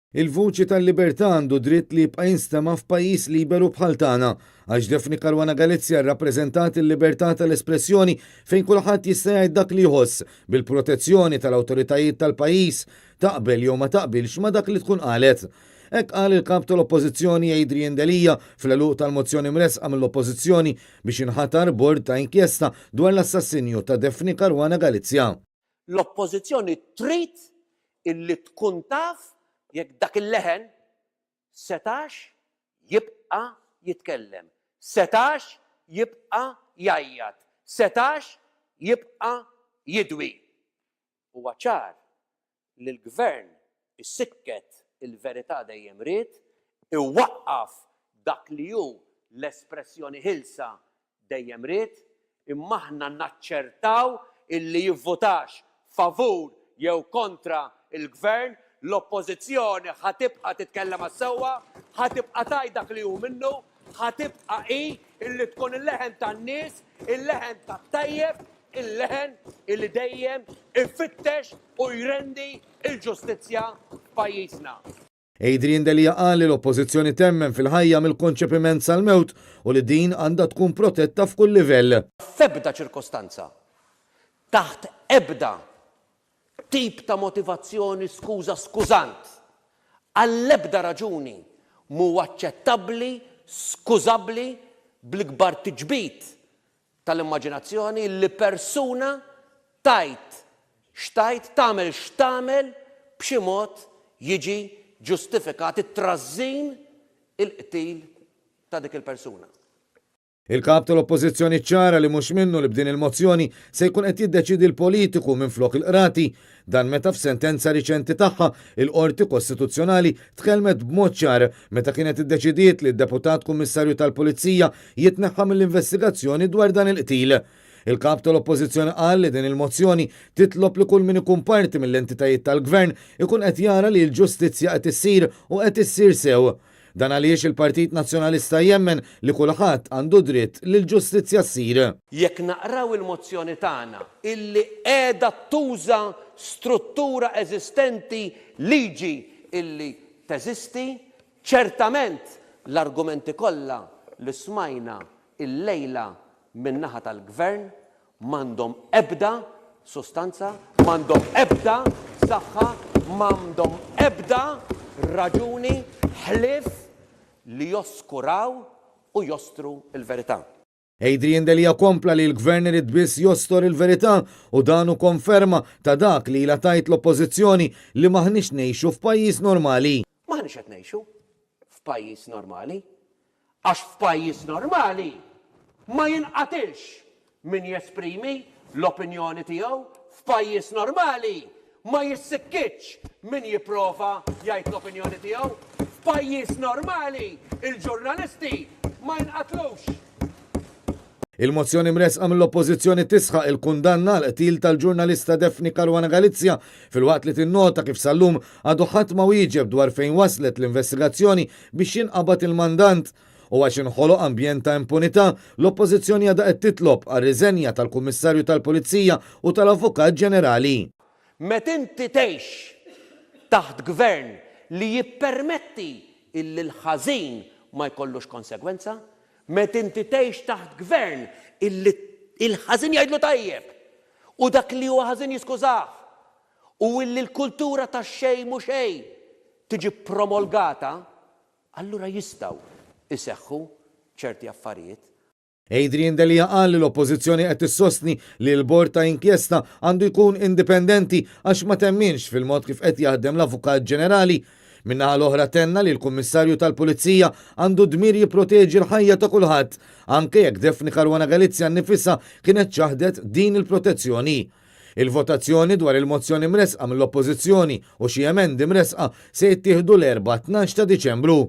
Il-vuċi tal-libertà għandu dritt li jibqa' jinstema' f'pajjiż liberu bħal tagħna, għax Daphne Caruana Galizia rrappreżentat il-libertà tal-espressjoni fejn kulħadd jista' jgħid dak li jħoss, bil-protezzjoni tal-awtoritajiet tal-pajjiż, taqbel jew ma taqbilx ma' dak li tkun qalet. Hekk qal il-Kap tal-Oppożizzjoni Adrian Delia fl-għeluq tal-mozzjoni mressqa mill-Oppożizzjoni biex jinħatar bord ta' inkjesta dwar l-assassinju ta' Daphne Caruana Galizia. L-Oppożizzjoni trid illi tkun taf jekk dak il-leħen setax jibqa' jitkellem, setax jibqa' jgħajjat, setax jibqa' jidwi. Huwa ċar li l-Gvern isikket il-verità dejjem ried iwaqqaf dak li hu l-espressjoni ħielsa dejjem ried, imma aħna naċċertaw illi jivvutax favur jew kontra l-Gvern, l-Oppożizzjoni ħa tibqa' titkellem għas-sewwa, ħa tibqa' tgħid dak li hu minnu, ħa tibqa' hi illi tkun il-leħen tan-nies, il-leħen tat-tajjeb, il-leħen illi dejjem ifittex u jrendi l-ġustizzja f'pajjiżna. Adrian Delia qal li l-Oppożizzjoni temmen fil-ħajja mill-konċepiment sal-mewt u li din għandha tkun protetta f'kull livell. F'ebda ċirkostanza, taħt ebda tip ta' motivazzjoni, skuża, skużant, għall-ebda raġuni mhu aċċettabbli, skużabbli, bl-ikbar tiġbid tal-immaġinazzjoni li persuna tgħid x'tgħid, tagħmel x'tagħmel, b'xi mod jiġi ġustifikat it-trażżin, il-qtil ta' dik il-persuna. Il-Kap tal-Oppożizzjoni ċċara li mhux minnu li b'din il-mozzjoni se jkun qed jiddeċiedi l-politiku minflok il-qrati. Dan meta f'sentenza riċenti tagħha, il-Qorti Kostituzzjonali tkellmet b'mod ċar meta kienet iddeċidiet li d-Deputat Kummissarju tal-Pulizija jitneħħa mill-investigazzjoni dwar dan il-qtil. Il-Kap tal-Oppożizzjoni qal li din il-mozzjoni titlob li kull min ikun parti mill-entitajiet tal-Gvern ikun qed jara li l-ġustizzja qed issir u qed issir sew. Dan għaliex il-Partit Nazzjonalista jemmen li kulħadd għandu dritt li l-ġustizzja ssir. Jekk naqraw il-mozzjoni tagħna illi qiegħda tuża struttura eżistenti, liġi illi teżisti, ċertament l-argumenti kollha li smajna illejla min-naħa tal-Gvern m'għandhom ebda sustanza, m'għandhom ebda saħħa, m'għandhom ebda raġuni ħlief li joskuraw u jostru l-verità. Adrian Delia kompla li l-Gvern irid biss jostor il-verità u dan hu konferma ta' dak li ilha tgħid l-Oppożizzjoni li m'aħniex ngħixu f'pajjiż normali. M'aħniex qed ngħixu f'pajjiż normali. Għax f'pajjiż normali ma jinqatilx min jesprimi l-opinjoni tiegħu, f'pajjiż normali ma jissikkitx min jipprova jgħid l-opinjoni tiegħu, f'pajjiż normali l-ġurnalisti ma jinqatlux. Il-mozzjoni mressqa mill-Oppożizzjoni tisħaq il-kundanna għall-qtil tal-ġurnalista Daphne Caruana Galizia filwaqt li tinnota kif sal-lum għadu ħadd ma wieġeb dwar fejn waslet l-investigazzjoni biex jinqabad il-mandant. U għax inħoloq ambjent ta' impunità, l-Oppożizzjoni għadha qed titlob għar-riżenja tal-Kummissarju tal-Pulizija u tal-Avukat Ġenerali. Meta inti tgħix taħt gvern li jippermetti illi l-ħażin ma jkollux konsegwenza, Meta inti tgħix taħt gvern illi l-ħażin jgħidlu tajjeb u dak li huwa ħażin jiskużah u illi l-kultura tax-xejn mhu xejn tiġi promolgata, allura jistgħu jseħħu ċerti affarijiet. Adrian Delia qal li l-Oppożizzjoni qed issostni li l-bord ta' inkjesta għandu jkun indipendenti għax ma temminx fil-mod kif qed jaħdem l-Avukat Ġenerali Min-naħa l-oħra tenna li l-Kummissarju tal-Pulizija għandu d-dmir jipproteġi l-ħajja ta' kulħadd, anke jekk Daphne Caruana Galizia nnifisha kienet ċaħdet din il-protezzjoni. Il-votazzjoni dwar il-mozzjoni mressqa mill-Oppożizzjoni u xi emendi mressqa se jittieħdu l-Erbgħa 12 ta' Diċembru.